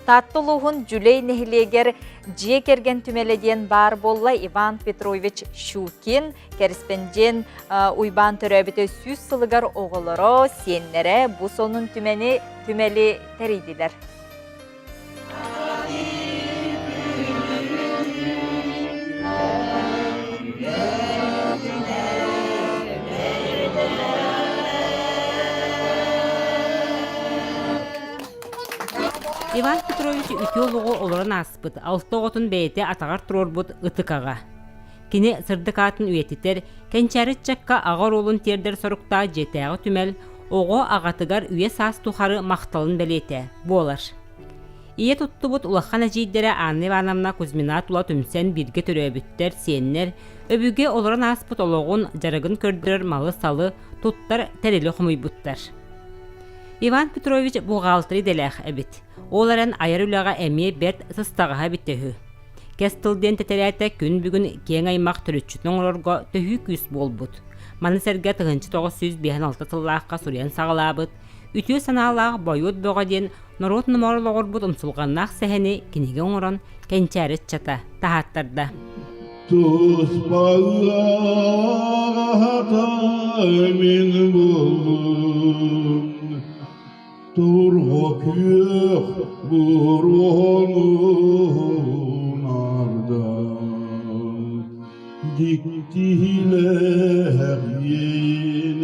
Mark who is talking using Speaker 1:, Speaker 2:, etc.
Speaker 1: Таатта улууһун Дьүлэй нэһилиэгэр дьиэ кэргэн түмэлэ диэн баар буолла Иван Петрович Щукин, кэриспэндьиэн Уйбаан төрөөбүтэ 100 сылыгар оҕолоро, сиэннэрэ бу сонун түмэни түмэли тэрийдилэр.
Speaker 2: Иван Петрович үтүө олоҕу олорон ааспыт, алта оҕотун бэйэтэ атаҕар туруорбут ытык аҕа. Кини сырдык аатын үйэтитэр, кэнчээри ыччакка аҕа оруолун тиэрдэр соруктаах дьиэтээҕи түмэл оҕо аҕатыгар үйэ-саас тухары махталын бэлиэтэ буолар. Ийэ туттубут улахан эдьиийдэрэ Анна Ивановна Кузьмина тула түмсэн бииргэ төрөөбүттэр, сиэннэр, өбүгэ олорон ааспыт олоҕун, дьарыгын көрдөрөр малы-салы, туттар тэрили хомуйбуттар. Иван Петрович бухгалтер идэлээх эбит. Ол эрэн айар үлэҕэ эмиэ бэрт сыстаҕаһа эбитэ үһү. Кэс тыл диэн тэтэрээтэ күн бүгүн киэҥ аймах төрүччүтүн оҥорорго төһүү күүс буолбут. Маны сэргэ 1956 сыллаахха суруйан саҕалаабыт Үтүө санаалаах Бойуот Бөҕө диэн норуот номоҕор олоҕурбут умсулҕаннаах сэһэни кинигэ оҥорон кэнчээри ыччата таһааттарда.
Speaker 3: Туспалаҕата мин буллум Турҕа күөх буруону нардан Диктилэх иэйин.